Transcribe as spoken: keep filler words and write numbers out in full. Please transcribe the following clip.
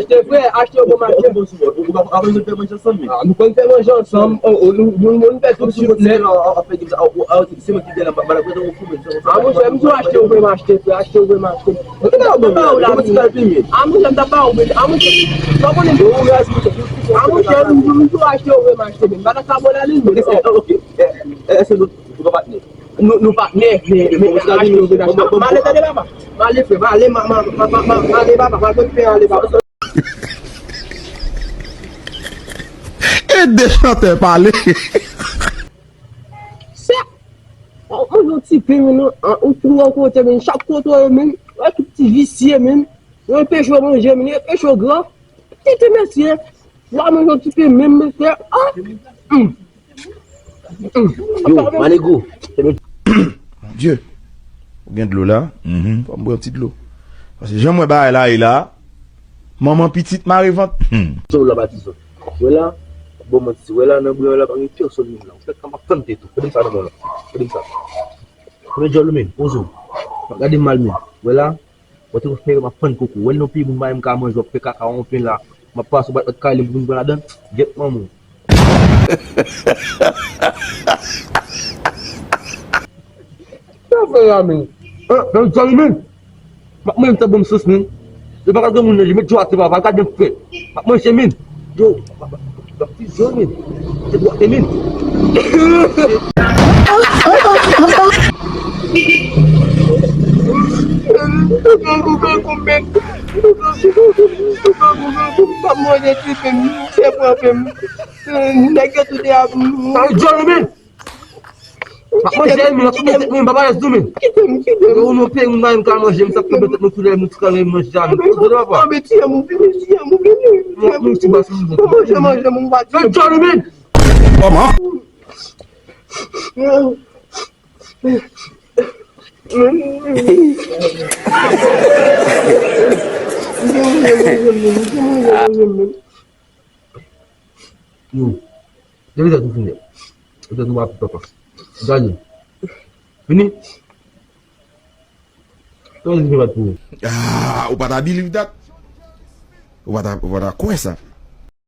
achte, frè, achte, ou konn achte. Ou pa konn fè manje ansanm, men. Ah, nou konn fè manje ansanm. Oh, oh, nou, nou, nou fè tout sou nèt. Ah, monchè, m tou achte, ou vle m achte, frè, achte, ou vle m achte. Ah, monchè, m ta ba ou la, men. Ah, monchè, m ta ba ou, men. Ah, monchè, pa konnen. Ah, monchè, m, m tou achte, ou vle m achte, men. M pa ta ka ba w la, li, men. Ok. Èske nou, nou pa patnè? Nou, nou patnè, men, men, achte, ou vle m achte. M ale, tande, papa. M ale, frè, m ale, ma, ma, ma, ma, ma, m ale, papa. M al jwenn pen, ale, papa. Ede chantè pale. Sèk! Ou, ou yon ti pen, men, non, an, ou tou yon kote, men, chak kote w ye, men, wè tout ti visye, men, yo enpeche w manje, men, yo enpeche w gran. Ti, ti mesye, w a manje yon ti pen menm, mesye. Ah! Hum. Hum. Yo, Manego. Bondye, ou gen dlo la? Mhm. Fò m bwè yon ti dlo. Paske jan m wè bagay la ye la, manman pitit mare vant. Hmm. Sou la batizon. Wè la, bon manti. Wè la, nan bri la, pa gen pèsonn menm la. Ou fèk ka m ap tann tèt ou. Fè m sa nan men la. Fè m sa. Premye djòl ou menm, poze w. Pa gade m mal menm. Wè la, wè te fè m ap fann koko. Wè l nan peyi moun, m pa menm ka manje, w ap fè kaka w an pen la. M ap pase w bat lòt kay li pou vin pran ladan. Gyèt manman w. Sa fè la, men. An, nan djòl, men. M ap manje m tan bon sòs, men. Yo pa ka gen moun nan, yo met djòl atè, papa, pa gade m fè. M ap manje, men. Yo, m ap, m ap, m ap ti jòl, men. Se dwate, men. M ap manje ti pen, se pran pen. Nèg yo tou de a. Nan djòl, men. M ap manje, men, m ap manje, men, m pa balèz tou, men. Kite m, kite m. Ou nan peyi, m pa menm ka manje, m t ap kenbe tèt mwen koulè, m ti ka manje a, men. Kite m, papa. Anben, tiye m, oubyen, tiye m, oubyen, tiye m. Mwen, mwen, ti bas, mwen. Mwen manje, manje, mwen pa tiye m. Nan djòl, men. Kòman? Yo, depi sa tou fini. Ou te tou ap papa. Gade. Fini. Tande se bat pou ou. Ah, ou pa ta believe that. Ou pa ta, ou pa ta kwè sa.